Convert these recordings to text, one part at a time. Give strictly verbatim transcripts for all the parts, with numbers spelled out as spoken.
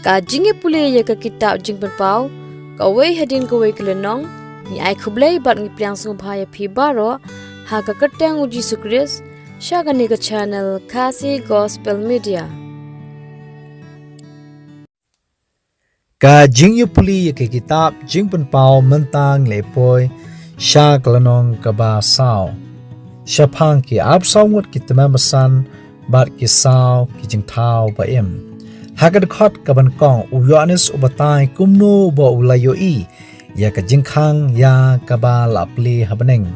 Ka jingïapule ïa ka kitab Jingpynpaw, kawei hadien kawei ka lynnong, ngi ai khublei bad ngi pdiang sngewbha ïa phi baroh, ha ka kyrteng u Jisu Khrist, sha kane ka channel Khasi Gospel Media. Ka jingïapule ïa ka kitab Jingpynpaw mynta ngi la poi sha ka lynnong kaba saw. Shaphang ki arphew saw ngut ki tymmen basan bad ki saw ki jingthaw ba im. Ha ka dkhot kaba nyngkong u Ïoannis u batai kumno ba u la ïohi ïa ka jingkhang ïa kaba la plie ha bneng.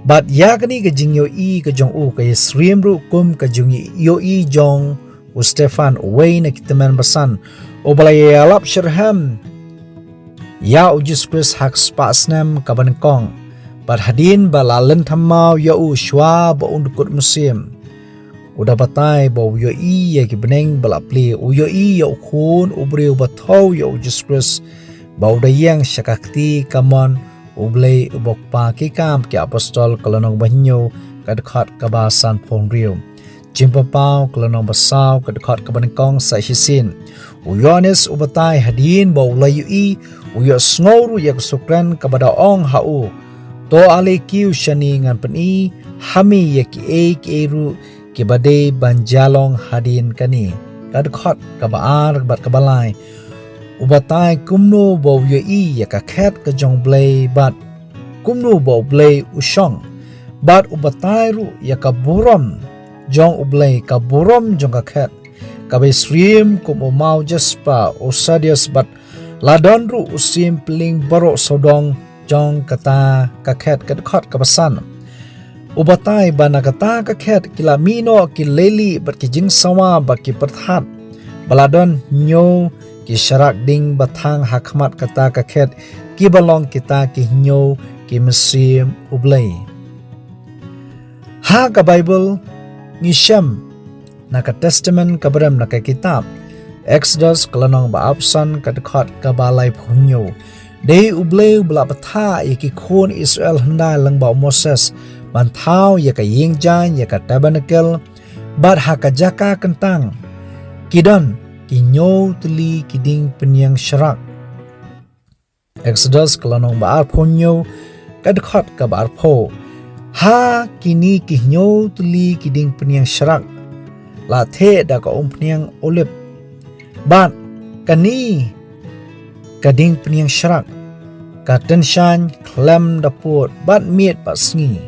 Bad ïa kane ka jingïohi ka jong u ka ïasyriem ruh kum ka jingïohi jong u Stephan, uwei na ki tymmen basan, uba la ïalap shitrhem ïa u Jisu Khrist ha ka spah snem kaba nyngkong. Bad hadien ba la lynthem maw ïa u shuwa ba un da kut mynsiem, u da batai ba u ïohi ïa ki bneng ba la plie, u ïohi ïa u Khun u briew ba thew ïa u Jisu Khrist, ba u da ïeng sha ka kti kamon u Blei uba u Kpa. Ki Kam ki Apostol ka lynnong ba hynñiew ka dkhot kaba sanphew hynriew. Jingpynpaw ka lynnong ba saw ka dkhot kaba nyngkong sa shisien. U Ïoannis u batai hadien ba u la ïohi, u ïohsngew ruh ïa ka shu kren kaba da ong ha u: To ale kiew shane ngan pyni ha me ïa kiei kiei ruh kiba dei ban jia long hadien kane. Ka dkhot kaba ar bad kaba lai u batai kumno ba u ïohi ïa ka khet ka jong u Blei bad kumno ba u Blei u shong. Bad u batai ruh ïa ka burom jong u Blei, ka burom jong ka khet kaba ïasyriem kum u maw jasper, u sardius, bad la don ruh u siem pyllieng baroh sawdong jong kata ka khet. Ka dkhot kaba san u batai ba na kata ka khet ki la mih noh ki leilieh bad ki jingsawa bad ki pyrthat, ba la don hynñiew ki sharak ding ba thang ha khmat kata ka khet, kiba long kita ki hynñiew ki mynsiem u Blei. Ha ka Baibl ngi shem na ka Testament kaba Rim, na ka kitab Exodus ka lynnong ba arphew san ka dkhot kaba laiphew hynñiew. Dei u Blei uba la bthah ïa ki khun Israel hyndai lyngba u Moses ban thaw ïa ka ïing jaiñ, ïa ka tabernacle, bad ha ka jaka kyntang ki don ki hynñiew tylli ki dieng pynïeng sharak. Exodus ka lynnong ba arphew hynñiew ka dkhot kaba arphew. Ha kine ki hynñiew tylli ki dieng pynïeng sharak la theh da ka umphniang olib, bad kane ka dieng pynïeng sharak ka tyngshaiñ khlem da pud bad miet bad sngi.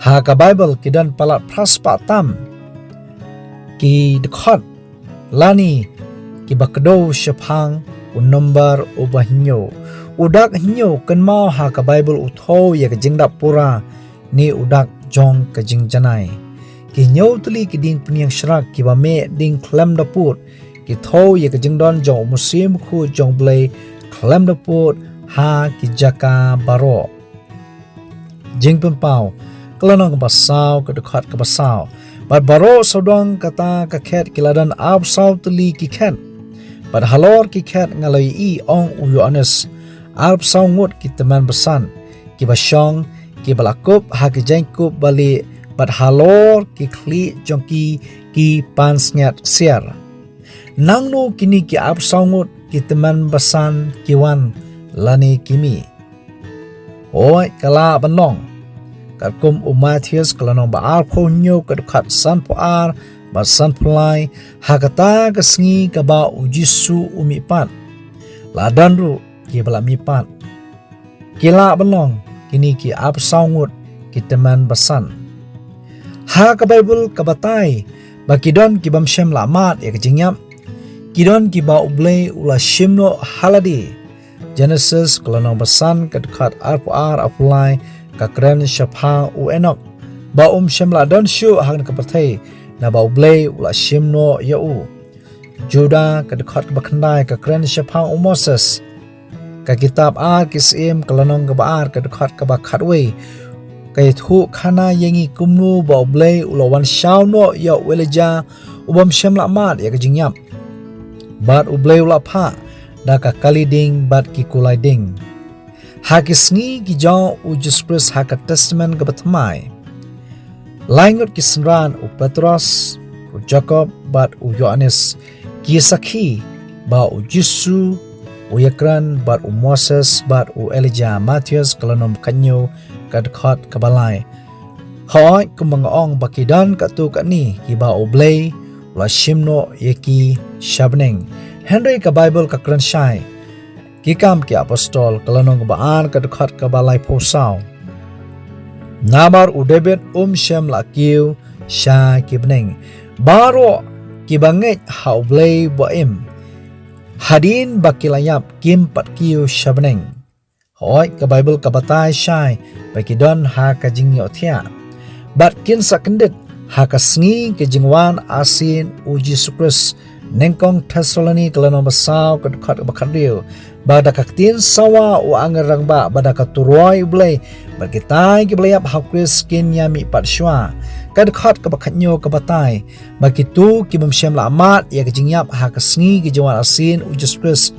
Ha ka Baibl ki don palat phra spah tam ki dkhot lane kiba kdew shaphang u nombar uba hynñiew. U dak hynñiew, kynmaw, ha ka Baibl u thew ïa ka jingdap pura ne u dak jong ka jingjanai. Ki hynñiew tylli ki dieng pynïeng sharak kiba meh ding khlem da pud ki thew ïa ka jingdon jong u Mynsiem Bakhuid jong u Blei khlem da pud ha ki jaka baroh. Jingpynpaw ka lynnong kaba saw ka dkhot kaba saw. Bad baroh sawdong kata ka khet ki la don arphew saw tylli ki khet. Bad halor ki khet nga la ïohi, ong u Ïoannis, arphew saw ngut ki tymmen basan kiba shong, kiba la kup ha ki jaiñkup balieh, bad halor ki khlieh jong ki ki pansngiat siar. Nangno kine ki arphew saw ngut ki tymmen basan ki wan lane ki mih? Hooid, ka lah ban long katkum u Mathaios ka lynnong ba arphew hynñiew ka dkhot sanphew ar bad sanphew lai, ha kata ka sngi kaba u Jisu u mihpat, la don ruh kiba la mihpat. Ki lah ban long kine ki arphew saw ngut ki tymmen basan. Ha ka Baibl ka batai ba ki don ki bym shym la mad ïa ka jingïap, ki don kiba u Blei u la shim noh ha lade. Genesis ka lynnong ba san ka dkhot arphew ar, arphew lai ka kren shaphang u Enok ba um shym la don shuh ha kane ka pyrthei, naba u Blei u la shim noh ïa u. Juda ka dkhot kaba khyndai ka kren shaphang u Moses. Ka kitab Ar Ki Syiem ka lynnong kaba ar ka dkhot kaba khatwei ka ïathuh khana ïa ngi kumno ba u Blei u la wan shaw noh ïa u Elijah u bym shym la mad ïa ka jingïap. Bad u Blei u la phah da ka kali ding bad ki kulai ding. Ha ki sngi ki jong u Jisu Khrist ha ka Testament kaba thymmai, lai ngut ki synran, u Petros, u Jakob bad u Ïoannis, ki sakhi ba u Jisu u ïakren bad u Moses bad u Elijah. Mathaios ka lynnong ba khathynñiew ka dkhot kaba lai. Hooid, kumba nga ong ba ki don katto katne kiba U Blei u la shim noh ïa ki sha bneng. Hynrei ka Baibl ka kren shai Ki Kam ki Apostol ka lynnong kaba ar ka dkhot kaba laiphew saw. Namar u David um shym la kiew sha ki bneng. Baroh kiba ngeit ha U Blei ba im, hadien ba ki la ïap kim pat kiew sha bneng. Hooid, ka Baibl ka batai shai ba ki don ha ka jingïohthiah bad kin sa kyndit ha ka sngi ka jingwan arsien u Jisu Khrist. Nyngkong Thessaloni ka lynnong ba saw ka dkhot ba khathynriew. Ba da ka ktien sawa u angel rangbah, ba da ka turoi U Blei, bad kitai kiba la ïap ha u Khrist kin ïamihpat shuwa. Ka dkhot kaba khathynñiew ka batai ba kito ki bym shym la mad ïa ka jingïap ha ka sngi ka jingwan arsien u Jisu Khrist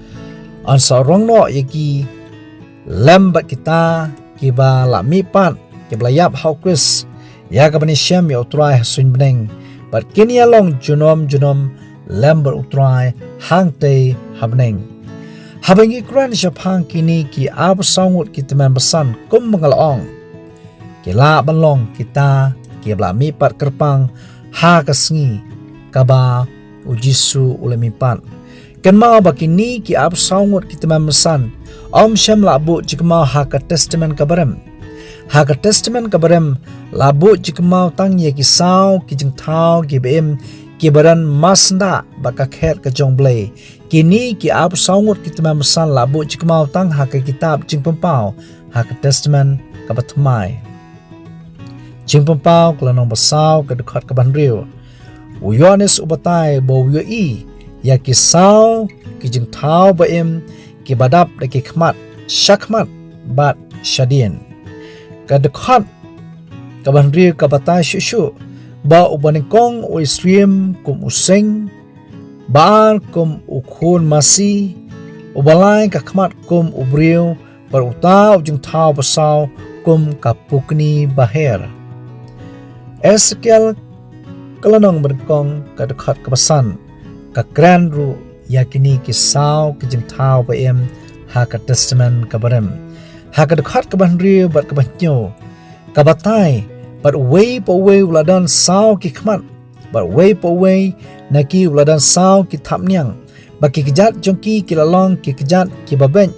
yn sa rong noh ïa ki lem bad kita kiba la mihpat, kiba la ïap ha u Khrist, ïa kaba ngi shem ïa U Trai ha suiñ bneng, bad kin ïa long junom junom lem bad U Trai hangtei ha bneng. Haba ngi kren shaphang kine ki arphew saw ngut ki tymmen basan, kumba nga la ong, ki lah ban long kita kiba la mihpat kyrpang ha ka sngi kaba u Jisu u la mihpat. Kynmaw ba kine ki arphew saw ngut ki tymmen basan ym shym la buh jingkynmaw ha ka Testament kaba rim. Ha ka Testament kaba rim la buh jingkynmaw tang ïa ki saw ki jingthaw kiba im, kiba don masnda bad ka khet ka jong U Blei. Kine ki arphew saw ngut ki tymmen basan la buh jingkynmaw tang ha ka kitab Jingpynpaw ha ka Testament kaba thymmai. Jingpynpaw ka lynnong ba saw ka dkhot kaba hynriew. U Ïoannis u batai ba u ïohi ïa ki saw ki jingthaw ba im kiba dap da ki khmat, shakhmat bad shadien. Ka dkhot kaba hynriew ka batai shuh shuh ba uba nyngkong u ïasyriem kum u seng, ba ar kum u khun masi, uba lai ka khmat kum u briew, bad uta u jingthaw ba saw kum ka pukni baher. Esekiel ka lynnong ba nyngkong ka dkhot kaba san ka kren ruh ïa kine ki saw ki jingthaw ba im ha ka Testament kaba rim. Ha ka dkhot kaba hynriew bad kaba hynñiew ka batai bad uwei pa uwei u la don saw ki khmat, bad uwei pa uwei na ki u la don saw ki thapniang, bad ki kjat jong ki ki la long ki kjat kiba beit,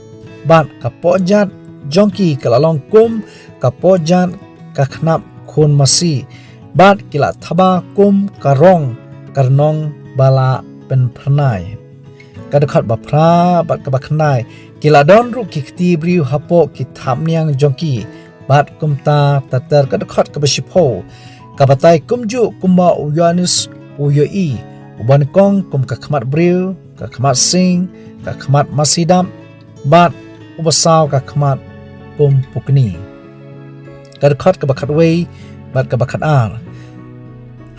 bad ka pyrkhat jong ki ka la long kum ka pyrkhat ka khnap khun masi, bad ki la thaba kum ka rong ka rnong ba la pynphyrnai. Ka dkhot ba phra bad kaba khyndai, ki la don ruh ki kti briew hapoh ki thapniang jong ki, bad kumta ter ter. Ka dkhot kaba shiphew ka batai kumjuh kumba u Ïoannis u ïohi, uba nyngkong kum ka khmat briew, ka khmat sing, ka khmat masi dap, bad uba saw ka khmat kum pukni. Ka dkhot kaba khatwei bad kaba khatar.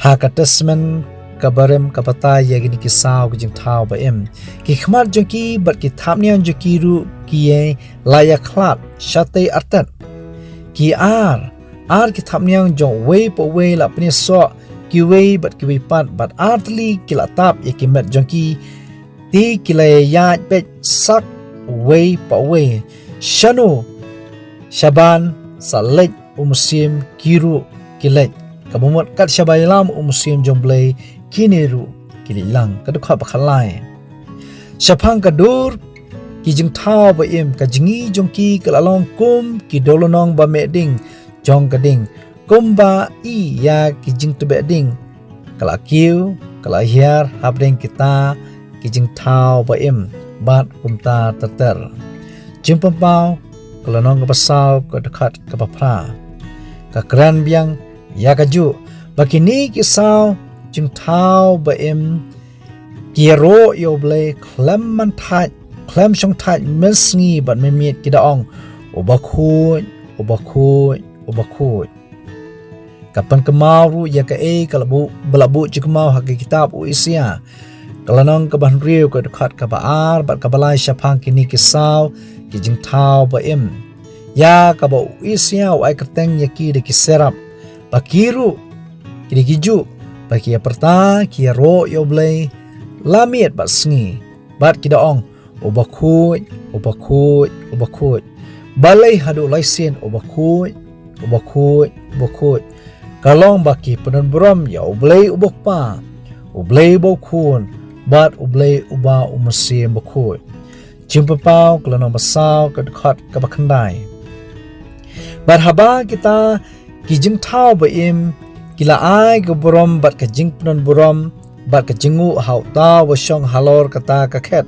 Ha ka Testament kaba rim ka batai ïa kine ki saw ki jingthaw ba im. Ki khmat jong ki bad ki thapniang jong ki ruh ki la ïa khlad shatei artet. Ki ar, ar ki thapniang jong uwei pa uwei la pynïasoh kiwei bad kiwei pat, bad ar tylli ki la tap ïa ki met jong ki, te ki la ïaid beit sak uwei pa uwei. Shano shaban sa leit u mynsiem ki ruh ki leit. Kaba mut kat shaba ïalam u mynsiem jong U Blei kine ruh ki leit lang. Ka dkhot ba khatlai. Shaphang ka dur ki jingthaw ba im, ka jingïohi jong ki ka la long kum ki dewlynnong ba meh ding jong ka ding, kumba i ïa ki jingtbeh ding, ka la kiew, ka la hiar hapdeng kita ki jingthaw ba im, bad kumta ter ter. Jingpynpaw ka lynnong kaba saw ka dkhot kaba phra ka kren biang ïa kajuh ba kine ki saw jingthaw ba im ki ïaroh ïa U Blei khlem man thait, khlem shong thait mynsngi bad mynmiet, ki da ong, Uba khuid, uba khuid, uba khuid. Ka pynkynmaw ruh ïa kaei kaba la buh, ba la buh jingkynmaw ha ka kitab u Isaïah ka lynnong kaba hynriew ka dkhot kaba ar bad kaba lai shaphang kine ki saw ki jingthaw ba im. Ïa kaba u Isaïah u ai kyrteng ïa ki da ki serap, ba ki ruh ki dei kijuh ba ki ïa pyrta, ki ïaroh ïa U Blei la miet bad sngi. Bad ki da ong, "U Bakhuid, U Bakhuid, U Bakhuid, balei haduh lai sien U Bakhuid, U Bakhuid, U Bakhuid?" Ka long ba ki pynburom ïa U Blei U Bakpa, U Blei U Bakhun, bad U Blei Uba U Mynsiem Bakhuid. Jingpynpaw ka lynnong ba saw, ka dkhot kaba khyndai. Bad haba kita ki jingthaw ba im ki la ai ka burom bad ka jingpynburom bad ka jingnguh ha uta uba shong halor kata ka khet,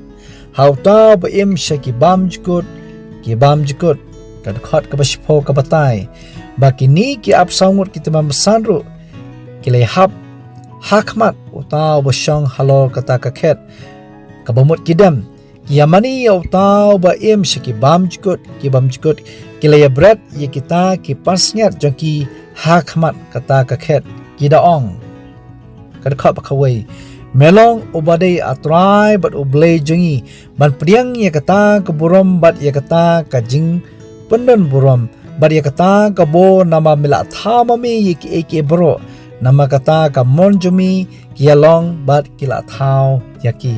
ha uta uba im sha ki bymjukut ki bymjukut. Ka dkhot kaba shiphew ka batai, ba kine ki arphew saw ngut ki tymmen basan ruh ki la ïahap ha khmat uta uba shong halor kata ka khet kaba mut ki dem, ki ïamane ïa uta uba im sha ki bymjukut ki bymjukut. Ki la ïabret ïa kita ki pansngiat jong ki ha khmat kata ka khet, ki da ong. Ka dkhot ba kawei, Me long uba dei A Trai bad U Blei jong ngi, ban pdiang ïa kata ka burom bad ïa kata ka jingpynburom bad ïa kata ka bor, namar me la thaw ma me ïa kiei kiei baroh. Namar kata ka mon jong me ki ïalong bad ki la thaw ïa ki.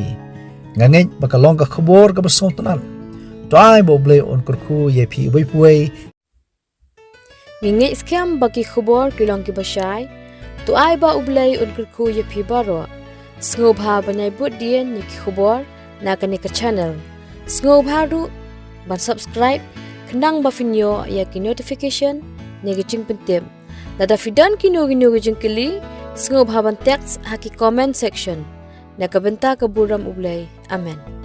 Nga ngeit ba ka long ka khubor kaba sngewtynnat. To ai ba U Blei un kyrkhu ïa phi uwei pa uwei. Ngi ngeit skhem ba ki khubor ki long kiba shai. To ai ba U Blei un kyrkhu ïa phi baroh. Sngewbha ban ïai bud dien ïa ki khubor na kane ka channel. Sngewbha ruh ban subscribe, khnang ba phin ïoh ïa ki notification ne ki jingpyntip. Lada phi don kino kino ki jingkylli, sngewbha ban text ha ki comment section. Na ka bynta ka burom U Blei. Amen.